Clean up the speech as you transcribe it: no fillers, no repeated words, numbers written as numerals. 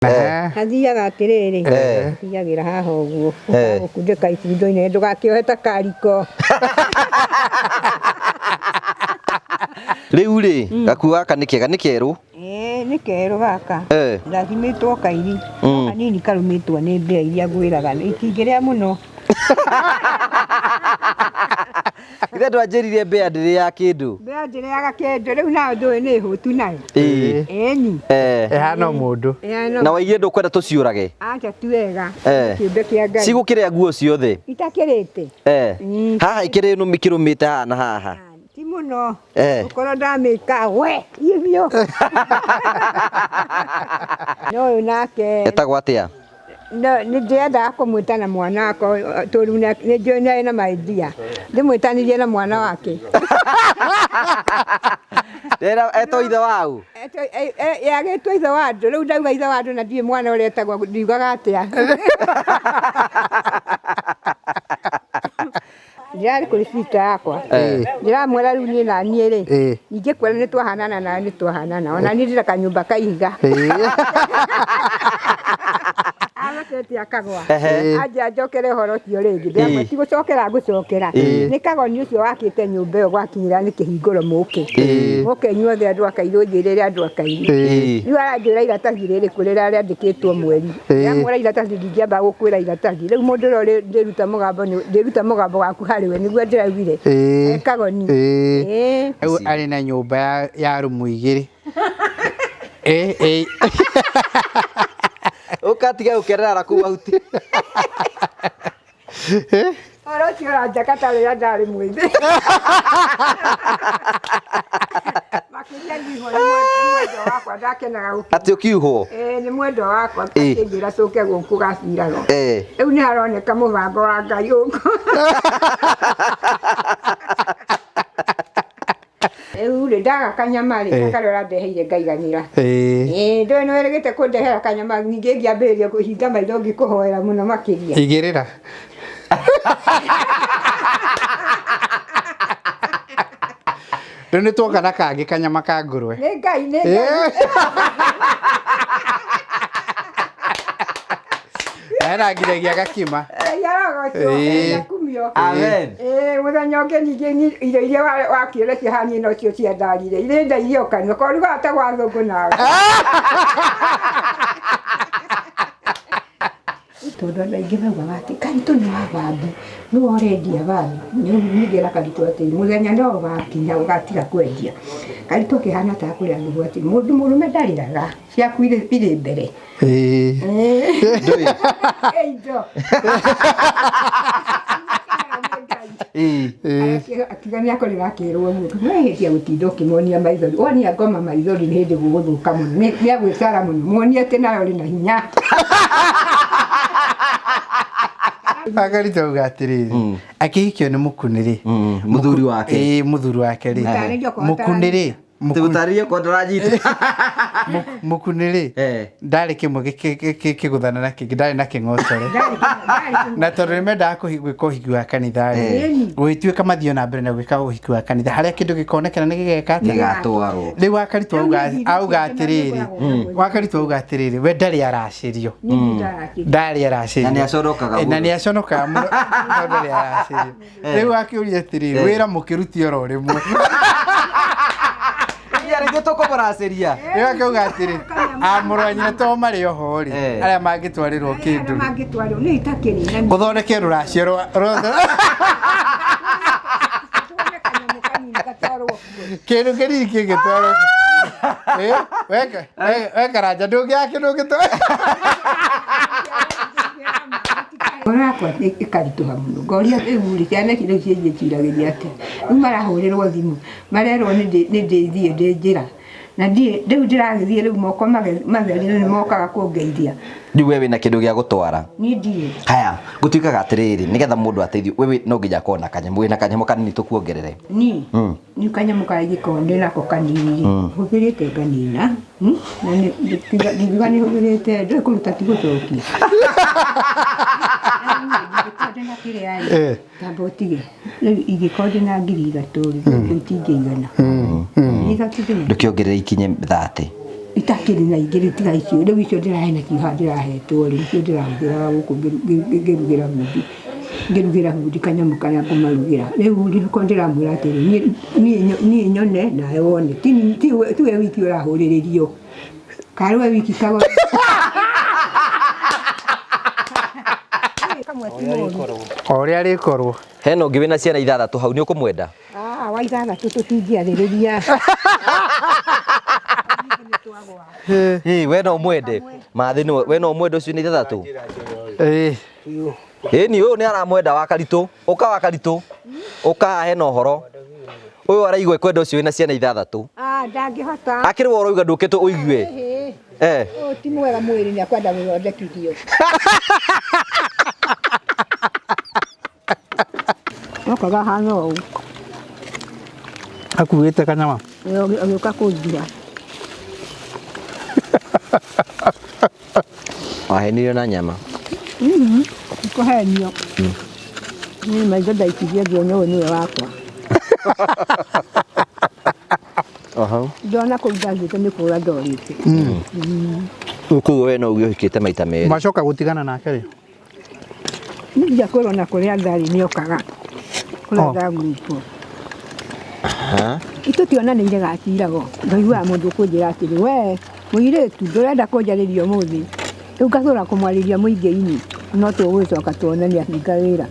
Hathiaga atĩrĩrĩ, thiagĩra haha ũguo, ũgakundĩka ikundo inene ndũgakĩohe ta kariko. Rĩu rĩ, gakuo gaka nĩ kega, nĩ kerũ. Ĩĩ nĩ kerũ gaka. Gathimĩtwo kairi. Kanini karũmĩtwo nĩ mbĩa iria ngwĩraga itingĩrĩa mũno. Ithe ndwanjĩrire mbĩa ndĩrĩaga kĩndũ. Mbĩa ndĩrĩaga kĩndũ rĩu nayo ndũĩ nĩ hũtu nayo. Ĩĩ. Ĩni. Ĩhana o mũndũ. Na waigire ndũkwenda tũciũrage. Aca ti wega. Kĩũmbe kĩa Ngai. Cigũkĩrĩa nguo ciothe. Itakĩrĩte. Haha ikĩrĩ nũmĩ kĩrũmĩte haha na haha. Ti mũno. Ũkorwo ndamĩka we iĩ biũ. No ũyũ nake. Etagwo atĩa? No, nĩ ndĩrendaga kũmwĩta na mwana wakwa tondũ nĩ njũĩ nĩ arĩ na maidia ndĩmwĩtanĩrie na mwana wake. Ndĩrera etwo ithe wau. Agĩtwo ithe wa andũ rĩu ndauga ithe wa andũ na ndiũĩ mwana ũrĩa etagwo ndiugaga atĩa. Ndĩrarĩ kũrĩ sister yakwa. Ndĩramwĩra rĩu niĩ na niĩ rĩ, ingĩkwĩra nĩ twahanana nawe nĩ twahanana. Ona niĩ ndĩna kanyũmba ka ihiga. Athekete akagwa. Anjia njokere ũhoro ũcio rĩngĩ. Ndĩramwĩra ti gũcokera ngũcokera. Nĩ kagoni ũcio wakĩte nyũmba ĩyo gwakinyĩra nĩ kĩhingũro mũke. Mũke inyuothe andũ a Kairũ njĩrĩre andũ a Kairũ. Rĩu aranjĩra iratathi rĩrĩ kũ rĩrĩa rĩandĩkĩtwo mweri. Ndamwĩra iratathi ndingĩamba gũkwĩra iratathi. Rĩu mũndũ ũrĩa ũrĩ ndĩruta mũgambo nĩ ndĩruta mũgambo waku harĩ we nĩguo ndĩraugire. Kagoni. Rĩu arĩ na nyũmba ya rumu igĩrĩ. Ũkatiga gũkerera kũu ahuti. Ũhoro ũcio ũranjaka ta rĩrĩa ndarĩ mwĩthĩ. Makĩria ndihwo nĩ mwendwa wakwa ndakenaga gũkĩ. Atĩ ũkiuhwo? Ĩĩ nĩ mwendwa wakwa akĩnjĩra tũke gũkũ gaciragwo. Rĩu nĩ haroneka mũbango wa Ngai gũkũ. Rĩu rĩ ndaga kanyama rĩ eh. karĩa ũrandeheire ngaiganĩra. Ĩĩ ndũĩ nĩ wĩrĩgĩte kũndehera kanyama ningĩ ngĩambĩrĩria kũhinga maitho ngĩkũhoera mũno makĩria. Igĩrĩra. Rĩu nĩ tuoka na kangĩ kanyama ka ngũrwe. Nĩ Ngai nĩ Ngai. Hena nginyagia gakima. Ngai arogocwo, Ĩĩ. akumio. Amen. Ĩĩ mũthenya ũngĩ ningĩ irio iria wakĩũrekia haha niĩ nocio ciandarire. Irĩ ndairio kanua, korugaga ta gwa thũngũ nawe. Tondũ andũ aingĩ maugaga atĩ Karitũ nĩ wa bambi, nĩwe ũrendia bambi. Niĩ ngera Karitũ atĩ mũthenya no ũgakinya ũgatiga kwendia. Karitũ akĩhana ta akũrĩa nĩguo atĩ mũndũ mũrũme ndarĩraga, ciaku irĩ mbere. Ndũĩ. Indo. Akiuga nĩ akorire akĩrwo ũguo wehĩtia gũtinda ũkĩmonia maithori wonia ngoma maithori nĩ hĩndĩ gũgũthũka mũno nĩ agwĩcara mũno muonie atĩ nawe ũrĩ na hinya. Agarita auga atĩrĩrĩ akĩhikio nĩ mũkunĩrĩ Mũthuri wake. Ĩĩ mũthuri wake rĩ Mũtarĩrie okorwo mũkunĩrĩ Tũgũtarĩrie kwa ndaranyita. Mũkunĩrĩ ndarĩ kĩmwe kĩgũthana na kĩngĩ ndarĩ na kĩng'otore na tondũ nĩ mendaga gwĩka ũhiki wa kanitha rĩ gũgĩtuĩka mathiĩ na mbere na gwĩka ũhiki wa kanitha harĩa kĩndũ gĩkonekana nĩ gĩgeka atĩa Gĩgatwarwo. Rĩu Wakaritũ auga atĩrĩrĩ Wakaritũ auga atĩrĩrĩ we ndarĩ aracĩrio ndarĩ aracĩrio Na nĩ aconokaga Na mũno. nĩ aconokaga mũno no ndarĩ aracĩrio. Rĩu akĩũria atĩrĩrĩ wĩra mũkĩruti oro rĩmwe. Rĩngĩ tũkũmũracĩria. Rĩu akauga atĩrĩ amũrũ wa nyina to marĩ oho rĩ arĩa mangĩtwarĩrwo kĩndũ mangĩtwarĩrwo nĩ itakĩrĩ na ũthondeke rũracio rwa kĩndũ kĩnini kĩngĩtwarwo we Karanja ndũngĩaga kĩndũ ũngĩtwara. Ngoro yakwa ĩkaritũha mũno ngoria rĩu rĩ ciana ici rĩu ciĩnjĩciragĩria atĩa rĩu marahũrĩrwo thimũ marerwo nĩ ndĩthiĩ ndĩ njĩra na ndiĩ rĩu ndĩragĩthiĩ rĩu moko matheri nĩ mokaga kũngeithia. Rĩu we wĩna kĩndũ gĩa gũtwara? Niĩ ndirĩ. Haya, gũtuĩkaga atĩrĩrĩ, nĩgetha mũndũ ateithio, we no nginya akorwo na kanyamũ, wĩna kanyamũ kanini tũkuongerere? Niĩ? Nĩ kanyamũ karĩa ingĩkorwo ndĩ nako kanini hũthĩrĩte nganina na ndingiuga nĩ hũthĩrĩte ndũĩ kũruta ti gũcokia. Ingĩkorwo ndĩna kĩrĩa rĩ, tamba ũtige, rĩu ingĩkorwo ndĩna 3000 rĩ, itingĩigana. 3000 ndĩna. Ndũkĩongerere ikinye 30. Itakĩrĩ na ingĩ rĩu tiga icio, rĩu icio ndĩrahe nacio haha ndĩrahetwo rĩ, nĩcio ndĩrahũthĩraga gũkũ ngĩrugĩra bundi, ngĩrugĩra bundi kanyamũ karĩa ngũmarugĩra. Rĩu nĩko ndĩramwĩra atĩrĩ, niĩ nyone nawe wone, ti we wiki ũrahũrĩrĩrio, karĩ we wiki kago kamwe ti mũru. O ũrĩa rĩkorwo. Hena ũngĩ wĩna ciana ithathatũ hau nĩ ũkũmwenda? Ah, wa ithathatũ tũtingĩarĩrĩria. Ĩ, we no ũmwende? Mathĩ nĩwe, we no ũmwende ũcio nĩ ithathatũ? Ĩĩ. Ĩni ũyũ nĩ aramwenda wa Karitũ. Ũka wa Karitũ. Ũka haha hena ũhoro. Ũyũ araigua ekwenda ũcio wĩna ciana ithathatũ. Ah, ndangĩhota. Akĩrĩ we ũrauga ndũkĩte ũigue. Ĩhĩ. Eh. Ũyũ ti mwega mwĩrĩ nĩ akwenda gũthondekithio. Okaga hana ũũ. Akuĩte kanyama. Agĩũka kũnjia. Wahenirio na nyama. Kũhenio. Niĩ maitho ndaikirie ngĩona ũyũ nĩwe wakwa. Oho. Ndona kũu ndathiĩte nĩ kũra ndorĩte. Koguo we no uge ũhikĩte maita merĩ. Macoka gũtigana nake rĩ? Nĩ kwĩrwo na kũrĩa ndarĩ nĩokaga. Kũrĩa Oh. ndagurutwo. Itũtionanĩire gacirago. Ngaiguaga mũndũ ũkũnjĩra atĩrĩ, we mũirĩtu ndũrenda kũnjarĩria ũmũthĩ. Rĩu ngatũra kũmwarĩria mũingĩ-inĩ. No tũgũgĩcoka tuonane ahinga wĩra.